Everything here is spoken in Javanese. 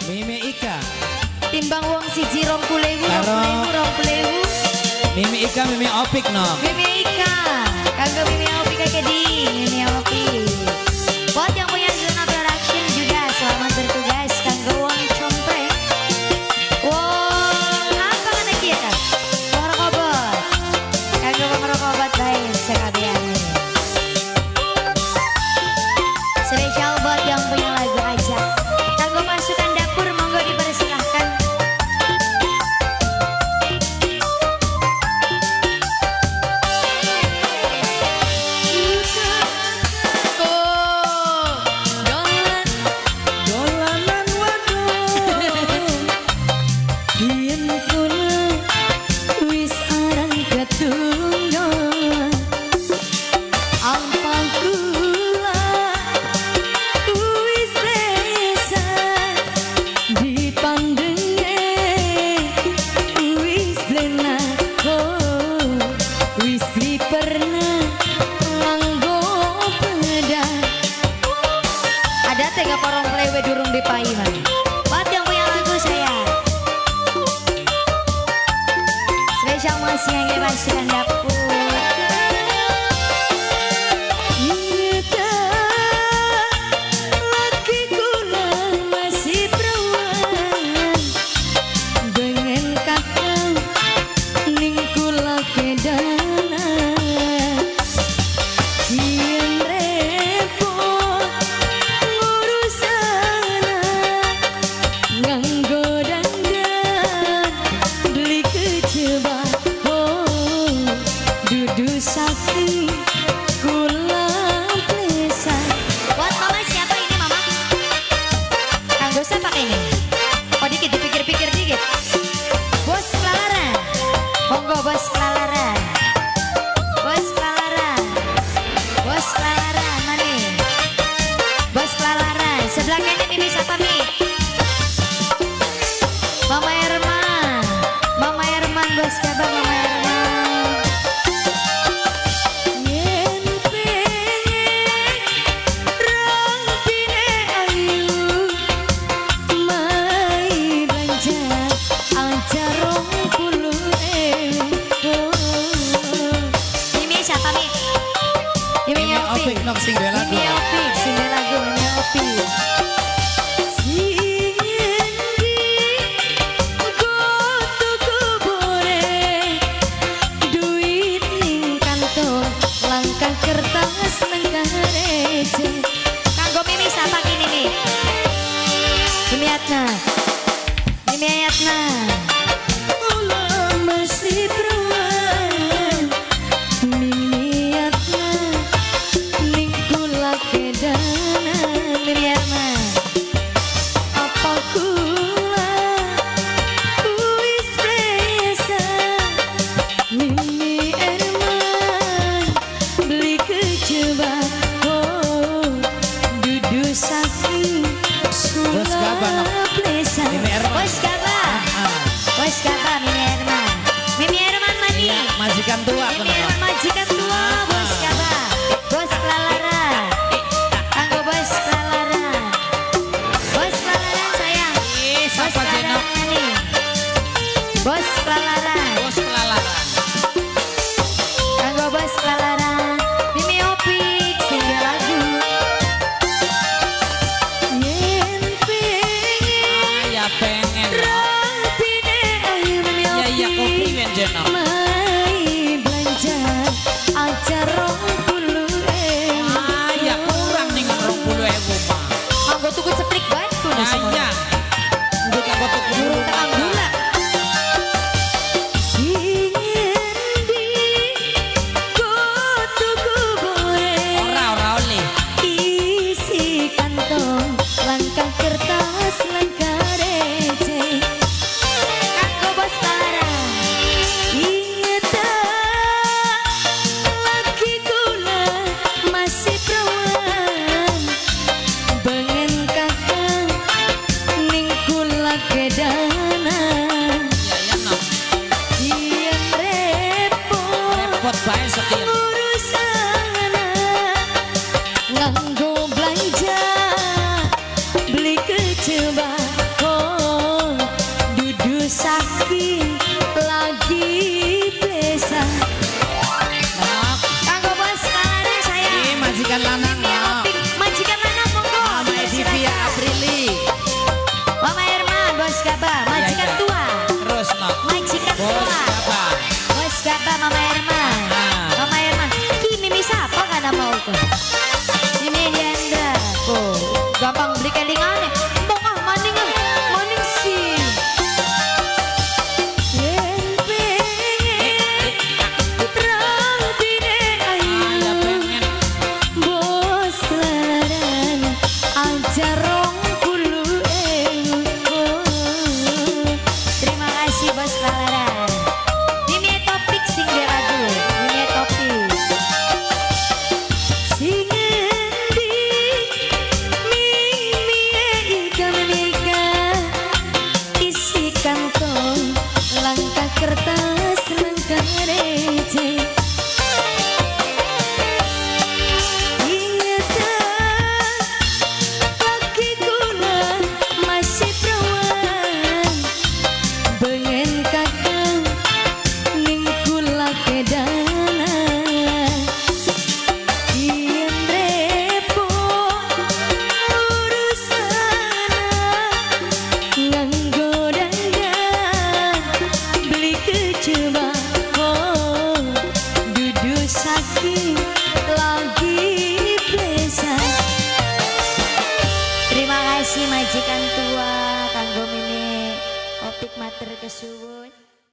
Mimi Ika. Timbang wong siji 20.000, 20.000, 20.000. Mimi Ika, Mimi Opik no. Mimi Ika. Kanggo Mimi Opik kaki, Mimi Opik. Buat yang punya Zona Production juga selamat bertugas kanggo wong compreng. Wong apa kan iki ya? Wong rokobot. Kanggo wong rokobot bae sekabehane. Spesial buat yang punya lagu aja. Kanggo masukan dapur monggo dipersilahkan. Oh, dolan. Dolanan wadon. Yen kula wis aran ketunggal, apa kula wis resa dipandenge wis blena, oh wis beli pernah nganggo pedang. Ada tega porong plewe durung dipai man. Buat yang punya lagu saya. Spesial masih yang pasukan dapur. Ingat lagi kula masih perawan, dengan kakang ning kula kedana. Yen repot ngurus anak, nganggo dandan beli kejebak, oh dudu saking kula plesan. Buat mama siapa ini, mama? Kanggo siapa ini? Oh, dikit dipikir-pikir dikit. Bos Kelalara. Monggo Bos Kelalara. Bos Kelalara. Bos Kelalara mana? Bos Kelalara. Sebelah kanan Mimi siapa Mi? Mama Erman. Mama Erman bos kabar Mama Erman. Yen pengen rampine ayu, mai belanja aja 20.000. Mimi siapa Mi? Mimi Mimi Opik. Opik nok sing duwe lagu. Mimi Opik sing duwe lagu Mimi Opik. Sing endi go tuku bore, duit ning kantong langkah kertas nang receh. Kanggo Mimi siapa kini Mi? Mimi Atna. Mimi Ayatna. Kula masih perawan, Mimi Atna ning kula kedana. Mimi Erman. Apa kula wis presa, Mimi Erman beli kejebak, oh dudu saking Bos Gaba, nok. Plesa. Mimi Erman. Bos Gaba. Ah. Bos Gaba Mimi Erman. Mimi Erman mani. Iya, majikan tua Mimi kono. Erman majikan tua Bos Gaba. Bos Kelalara. Kanggo Bos Kelalara. Bos Kelalara sayang. Ih, Bos siapa jenok? Kelalara nih. Bos Kelalara. Bos Kelalara. Kanggo Bos Kelalara. Mimi Opik sing lagu. Yen pengen Ah, ya pengen. rampine ayu Mimi Iya iya Opik. kopi wen jenok. Mai belanja aja 20.000. Ah, ya kurang ning 20.000 mah. Kanggo tuku ceplik banget kudu Ah, semono. iya. Ndek aku tuku Durung tekan gula. Sing endi go tuku bore, Ora ora oleh. isi kantong langkah kertas langkah receh. Kanggo Bos Clara. Ingat lagi kula masih perawan, bengen kakang ning kula kedana. Iya iya nok. Yen repot Repot bae sekian. Ngurus anak, nganggo belanja beli kejebak, oh Saiki lagi plesa. Nok. Kanggo bos kalane sayang. Ini majikan lanang, Nok. Majikan lanang, monggo. Mama Edivia Dipersilakan. Aprili. Mama Herman, bos Kaba.